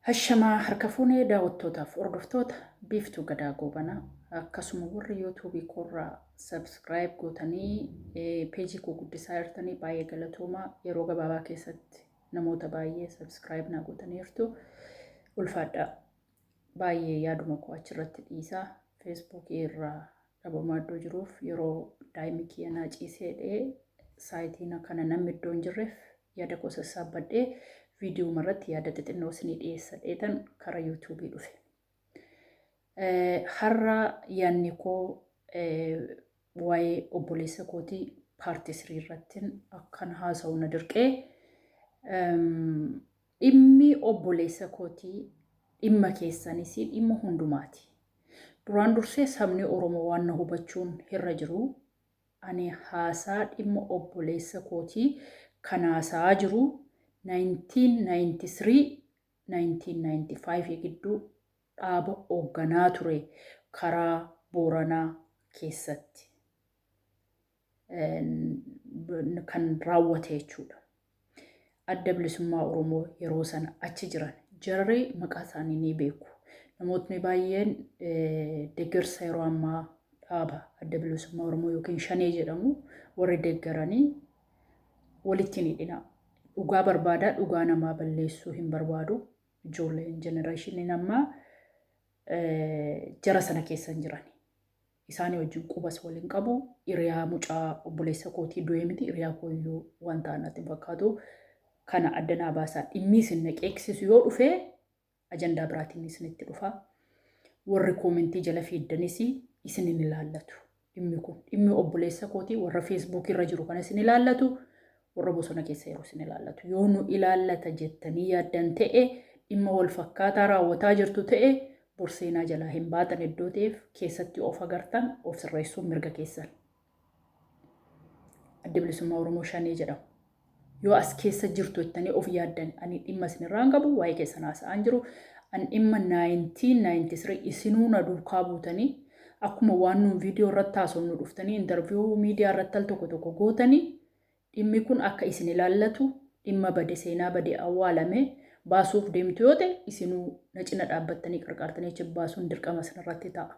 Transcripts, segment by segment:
Hashamaa harka fuunee daawwattootaaf hordoftoota Biiftuu Gadaa Goobanaa, akkasuma warri yuutuubii koorraa subscribe gootanii peejii koo guddisaa jirtanii, baay'ee galatoomaa. Yeroo gabaabaa keessatti namoota baay'ee subscribe naa gootaniirtu, ulfaadhaa. Baay'ee yaaduma koo achirratti dhiisaa, feesbuukii irraa dhabamaa iddoo jiruuf, yeroo daa'imni kiyya naa ciisee dhee saayitiin kana namni iddoo hin jirreef, yaada koo sassaabbadhee viidiyoo irratti yaada xixinnoo isinii dhiyeessa dheetan karaa yuutuubii dhufe. Har'a yaadni koo waa'ee obboleessa kootii part 3 irratti akkan haasa'u na dirqee. Dhimmi obboleessa kootii dhimma keessanis, dhimma hundumaati. Duraan dursee sabni Oromoo waan na hubachuun irra jiru, ani haasaa dhimma obboleessa kootii kan haasa'aa jiru 1993 1995 gidduu dhaaba hoogganaa ture karaa Booranaa keessatti kan raawwate jechuudha. Adda Bilisummaa Oromoo yeroo sana achi jiran jarri maqaa isaanii ni beeku. Namootni baay'een deeggarsa yeroo ammaa dhaaba Adda Bilisummaa Oromoo yookiin Shanee jedhamu warri deeggaranii walitti ni dhina. Dhugaa barbaadaa, dhugaa namaa balleessuu hin barbaadu. Ijoolleen generationiin ammaa jara sana keessa hin jiran. Isaanii wajjin qubas waliin qabu. Hiriyaa mucaa obboleessa kootii du'ee miti. Hiriyaa kooyyuu waan ta'an natti hin fakkaatu. Kana adda naa baasaa. Dhimmi isin na qeeqsisu yoo dhufee ajandaa biraatiin isinitti dhufa. Warri koomentii jala fiiddanis isin hin ilaallatu. Dhimmi kun dhimmi obboleessa kootii warra feesbuukii irra jiru kana isin ilaallatu, warra bosona keessa yeroo isin ilaallatu. Yoo nu ilaallata jettanii yaaddan ta'e, dhimma wal fakkaataa raawwataa jirtu ta'e, borseenaa jalaa hin baatan iddoo ta'eef, keessatti of agartan of sirreessuun mirga keessan. Adda Bilisummaa Oromoo Shanee jedhamu. Yoo as keessa jirtu jettanii of yaaddan, ani dhimma isinirraa hin qabu, waa'ee keessan haasa'aan jiru. Ani dhimma 1993 isinuu na duukaa buutanii, akkuma waan nuun viidiyoo irratti haasofnu dhuftanii interview miidiyaa irratti al tokko tokko gootanii, dhimmi kun akka isin ilaallatu, dhimma bade, seenaa bade awwaalame baasuuf deemtu yoo ta'e, isinuu na cina dhaabbattanii qarqaartanii achi baasuun dirqama isinirratti ta'a.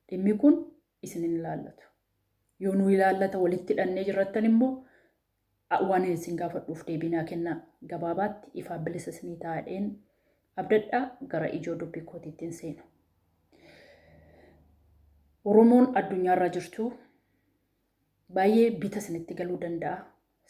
Dhimmi kun isin hin ilaallatu. Yoo nu ilaallata walitti hidhannee jirrattan immoo, waan isin gaafadhuuf deebii naa kennaa. Gabaabaatti ifaa bilisa isinii taa'een abdadhaa, gara ijoo dubbii kootiittiin seena. Oromoon addunyaarra jirtu baay'ee bita isinitti galuu danda'a.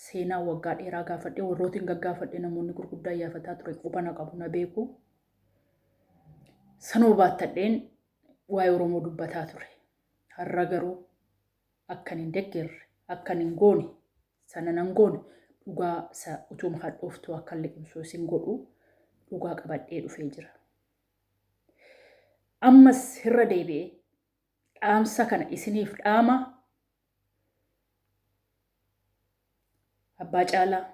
Seenaa waggaa dheeraa gaafadhee, warrootiin gaggaafadhee, namoonni gurguddaa yaafataa ture quba na qabu, na beeku. Sanuma baattadheen waa'ee Oromoo dubbataa ture. Har'a garuu akkan hin deggerre, akkan hin goone, sana nan goone, dhugaa isa utuma hadhooftuu akkan liqimsuu isin godhu dhugaa qabadhee dhufee jira. Ammas irra deebi'ee dhaamsa kana isiniif dhaama. Abbaa Caalaa,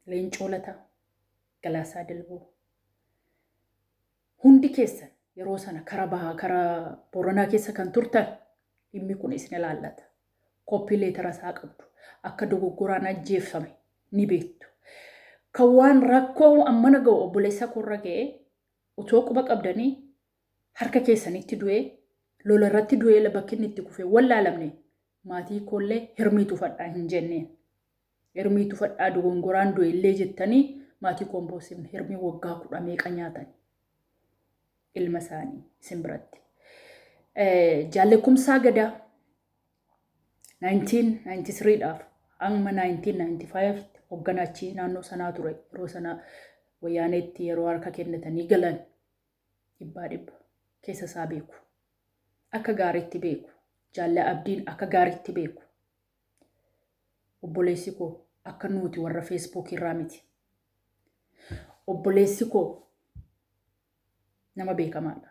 Leencoo Lataa, Galaasaa Dilboo. Hundi keessan yeroo sana kara bahaa, kara Booranaa keessa kan turtan, dhimmi kun isin ilaallata. Copy letter isaa qabdu. Akka dogoggoraan ajjeeffame ni beektu. Kan waan rakkoo ammana ga'u obboleessa koorra ga'ee otoo quba qabdanii, harka keessanitti du'ee, lola irratti du'ee, bakki inni itti kufe wallaalamne, maatii koollee hirmii tufadhaa hin jenneen. Hirmii tufadhaa, dogongoraan du'e illee jettanii maatii koon boosifne. Hirmii waggaa kudha meeqa nyaatan ilma isaanii isin biratti. Jaalle Kumsaa Gadaa 1993 dhaaf amma 1995 hoogganaa naannoo sanaa ture. Yeroo sana wayyaaneetti yeroo harka kennatanii galan dhibbaa dhibba keessa isaa beeku. Akka gaariitti beeku. Jaalle Abdiin akka gaariitti beeku. Obboleessi koo akka nuti warra feesbuuk irraa miti. Obboleessi koo nama beekamaadha.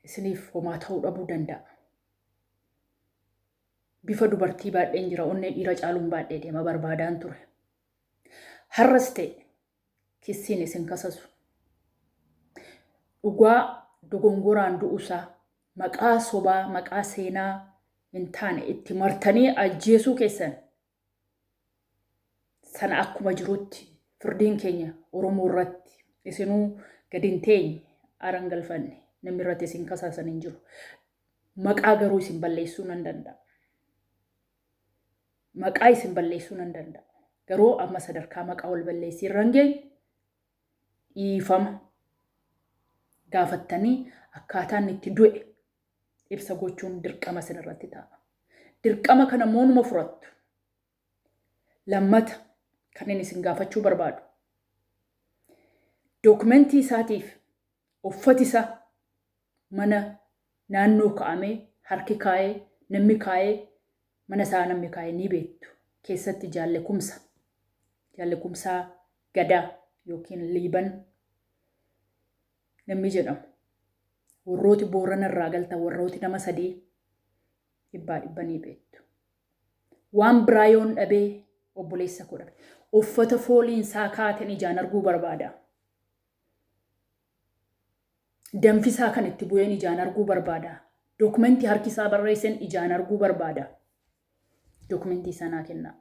Isiniif homaa ta'uu dhabuu danda'a. Bifa dubartii baadheen jira, onnee dhiira caaluun baadhee deema barbaadaan ture. Har'as ta'e kissiin isin kasasu. Dhugaa dogongoraan du'usaa, maqaa sobaa, maqaa seenaa hin taane itti martanii ajjeesuu keessan sana akkuma jirutti Firdiin keenya Oromoo irratti isinuu gadi hin teenye aran galfanne namni irratti isin kasaasan hin jiru. Maqaa garuu isin balleessuu nan danda'a. Maqaa isin balleessuu nan danda'a. Garuu amma sadarkaa maqaa wal balleessii irra hin geenye dhiifama gaafattanii akkaataan itti du'e ibsa gochuun dirqama isin irratti ta'a. Dirqama kana immoo numa furattu. Lammata kan inni isin gaafachuu barbaadu. Dookumentii isaatiif uffati isaa mana naannoo ka'amee harki kaa'ee namni kaa'ee mana isaa namni kaa'ee ni beektu. Keessatti jaalle kumsa. Jaalle kumsaa gadaa yookiin liiban namni jedhamu. Warrooti Boorana irraa galtan warrooti nama sadii dhibbaa dhibba ni beektu. Waan biraa yoon dhabee obboleessa koo dhabe. Uffata fooliin isaa kaateen ijaan arguu barbaada. Danfisaa kan itti bu'een ijaan arguu barbaada. Dookumentii harki isaa barreesseen ijaan arguu barbaada. Dookumentii isaa naa kennaa.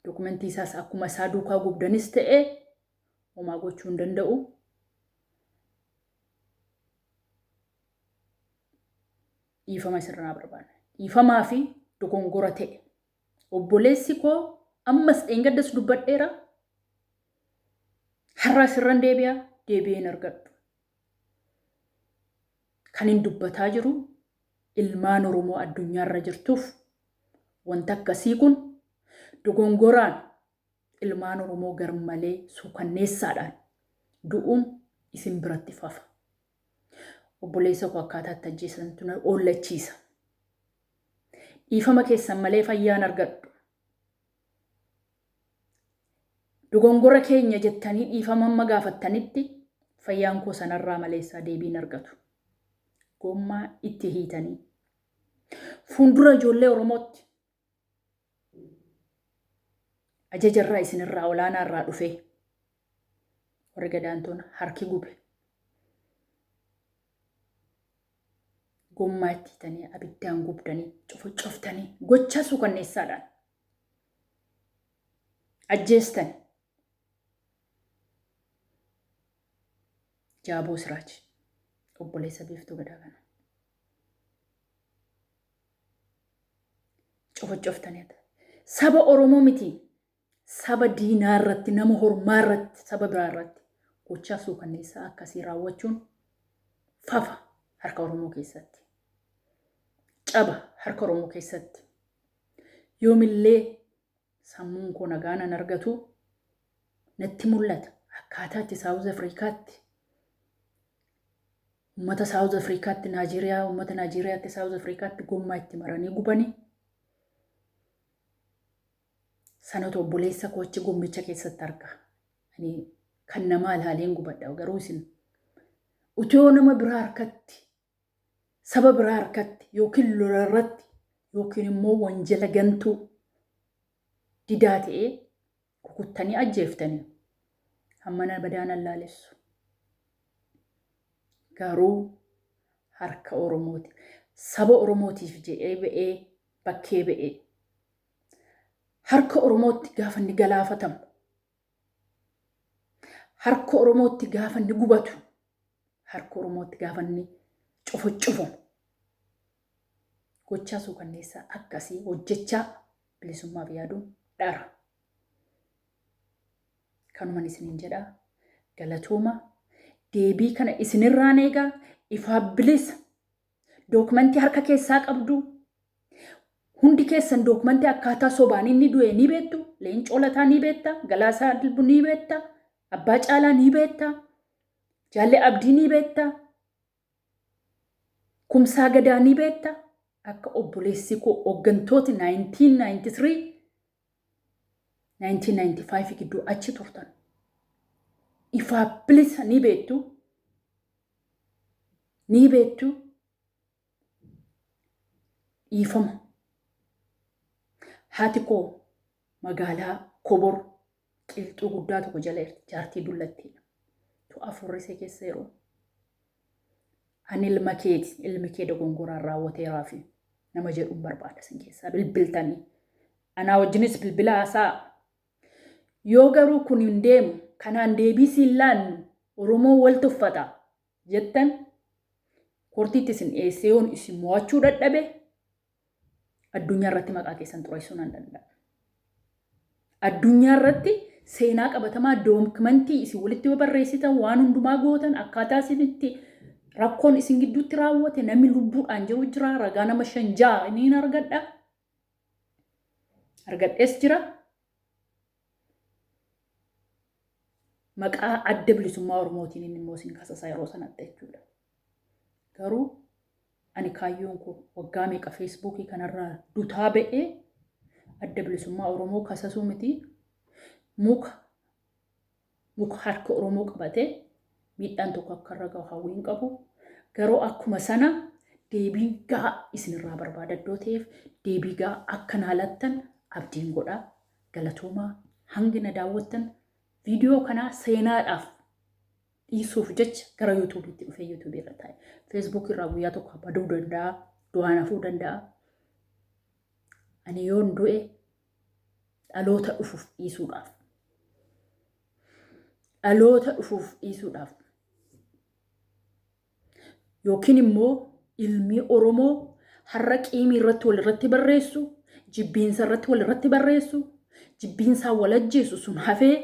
Dookumentii isaas akkuma isaa duukaa gubdanis ta'e homaa gochuu hin danda'u. Dhiifama isirraa barbaada. Dhiifamaa fi dogongora ta'e. Obboleessi koo ammas dheengaddas dubbadheera. Har'a sirran deebi'a deebi'ee hin argadhu. Kan hin dubbataa jiru ilmaan Oromoo addunyaarra jirtuuf wanta akkasii kun dogongoraan ilmaan Oromoo garmalee suukanneessaadhaan du'uun isin biratti fafa. Obboleessa koo akkaataa itti ajjeesantu na oollachiisa. Dhiifama keessan malee fayyaan argadhu. Dogongora keenya jettanii dhiifama amma gaafattanitti fayyaan koo sanarraa maleessaa deebiin argatu. Gommaa itti hiitanii. Fuuldura ijoollee Oromootti ajajarraa isinirraa olaanaarraa dhufee warri gadaantoon harki gube. Gommaa itti hiitanii abiddaan gubdanii cofocoftanii gochaa suukanneessaadhaan ajjeestan. Jaaboo Siraaj obboleessa Biiftuu Gadaa kana. Cofocoftanii saba Oromoo miti saba diinaa irratti nama hormaa irratti saba biraa irratti gochaa suukanneessaa akkasii raawwachuun fafa harka Oromoo keessatti. Caba harka Oromoo keessatti. Yoomillee sammuun koo nagaa nan argatu natti mul'ata. Akkaataa itti Saawuz Afrikaatti uummata Saawuz Afrikaatti Naajeeriyaa uummata Naajeeriyaatti Saawuz Afrikaatti gommaa itti maranii gubanii sanatu obboleessa koo achi gommicha keessatti arga. Ani kan namaa ilaaleen gubadha garuu isin utuu nama biraa harkatti saba biraa harkatti yookiin lola irratti yookiin immoo wanjala gantuu didaa ta'ee kukuttanii ajjeeftanii hammana badaan allaalessu. Garuu harka Oromooti. Saba Oromootiif jedhee ba'ee bakkee ba'ee harka Oromootti gaafa inni galaafatamu harka Oromootti gaafa inni gubatu harka Oromootti gaafa inni cufucufamu gochaa suukanneessaa akkasii hojjechaa bilisummaaf yaaduun dhara. Kanuman isiniin jedhaa galatooma deebii kana isinirraan eegaa ifaa bilisa dookumentii harka keessaa qabdu hundi keessan dookumentii akkaataa sobaan inni du'e ni beektu Leencoo Lataa ni beekta Galaasaa Dilbu ni beekta Abbaa Caalaa ni beekta Jaalle Abdii ni beekta Kumsaa Gadaa ni beekta akka obboleessi koo hooggantooti 1993 1995 gidduu achi turtan. Ifaa bilisa ni beektu. Ni beektu. Dhiifama. Haati koo magaalaa Kobor qilxuu guddaa tokko jala jirti. Jaartii dullattiidha. Tu afurri ishee keessa yeroo. Ani ilma keeti. Ilmi kee dogongoraan raawwateeraa fi nama jedhuun barbaada isin keessaa bilbiltanii. Anaa wajjinis bilbila haasaa. Yoo garuu kun hin deemu, kanaan deebii siin laannu, Oromoon wal tuffata jettan, koortiitti isin dhiyeessee yoon isin mo'achuu dadhabe, addunyaa irratti maqaa keessan xureessuu nan danda'a. Addunyaa irratti seenaa qabatamaa dookimantii isin walitti barreessitan, waan hundumaa gootan, akkaataa isinitti rakkoon isin gidduutti raawwate, namni lubbuudhaan jiru jira, ragaa nama 5 6 niin argadha. Argadhees jira. Maqaa Adda Bilisummaa Oromootiin inni immoo isin kasasa yeroo sanatti jechuudha. Garuu ani kaayyoon koo waggaa meeqa feesbuukii kanarraa dutaa ba'ee Adda Bilisummaa Oromoo kasasuu miti, muka muka harka Oromoo qabatee miidhaan tokko akka irra gahu hawwii hin qabu. Garuu akkuma sana deebii gahaa isinirraa barbaada iddoo ta'eef, deebii gahaa akka naa lattan abdiin godha. Galatoomaa hangi na daawwattan. Viidiyoo kanaa seenaadhaaf dhiisuuf jecha gara yuutuubiitti dhufee yuutuubii irra taa'e. Feesbuuk irraa guyyaa tokko baduu danda'a, du'aan hafuu danda'a. Ani yoon du'e dhaloota dhufuuf dhiisuudhaaf. Dhaloota dhufuuf dhiisuudhaaf. Yookiin immoo ilmi Oromoo har'a qiimii irratti wal irratti barreessu, jibbiinsa irratti wal irratti barreessu, jibbiinsaan wal ajjeesu sun hafee,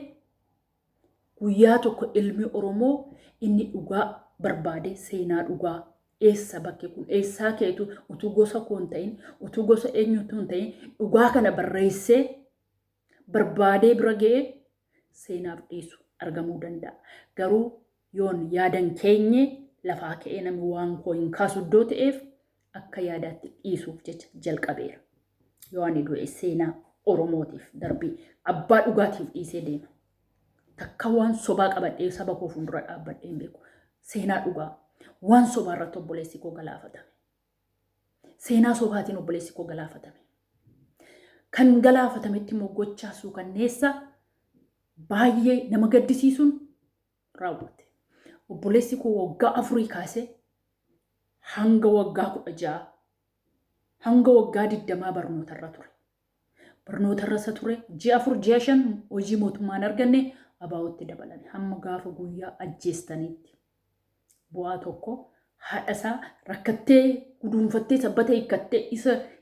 guyyaa tokko ilmi Oromoo inni dhugaa barbaade, seenaa dhugaa, eessa bakki kun, eessaa keetu, utuu gosa koo hin ta'in, utuu gosa eenyutu hin ta'in, dhugaa kana barreessee barbaadee bira ga'ee seenaaf dhiisu argamuu danda'a. Garuu yoon yaadan keenye lafaa ka'ee namni waan koo hin kaasu iddoo ta'eef, akka yaadaatti dhiisuuf jecha jalqabeera. Yoo ani du'e seenaa Oromootiif darbii abbaa dhugaatiif dhiisee deema. Takka waan sobaa qabadhee saba koo fuuldura dhaabbadhee hin beeku. Seenaa dhugaa, waan sobaa irratti obboleessi koo galaafatame. Seenaa sobaatiin obboleessi koo galaafatame. Kan galaafatametti immoo gochaa suukanneessa baay'ee nama gaddisiisuun raawwate. Obboleessi koo waggaa 4 kaasee hanga waggaa 16, hanga waggaa 20 barnootarra ture. Barnootarra isa ture, ji'a 4, ji'a 5 hojii mootummaan arganne, abaa'ootti dabalame. Hamma gaafa guyyaa ajjeestaniitti bu'aa tokko, haadha isaa rakkattee guduunfattee sabbata hiikkattee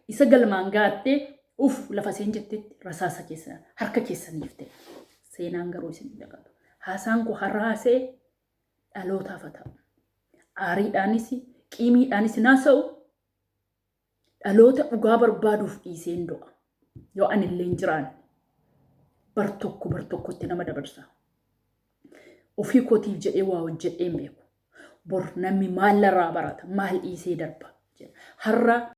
isa galmaan gaattee uf lafa isheen jettetti rasaasa keessa harka keessaniif ta'e. Seenaan garuu isin hin dagatu. Haasaan koo har'a haasa'e dhalootaaf haa ta'u. Aariidhaanis qiimiidhaanis naasa'u, dhaloota dhugaa barbaaduuf dhiiseen du'a. Yoo ani illee hin jiraanne, bar tokko bar tokkotti nama dabarsa. Ofii kootiif jedhee waa hojjedhee hin beeku. Bor namni maal narraa barata, maal dhiisee darba jedha. Har'a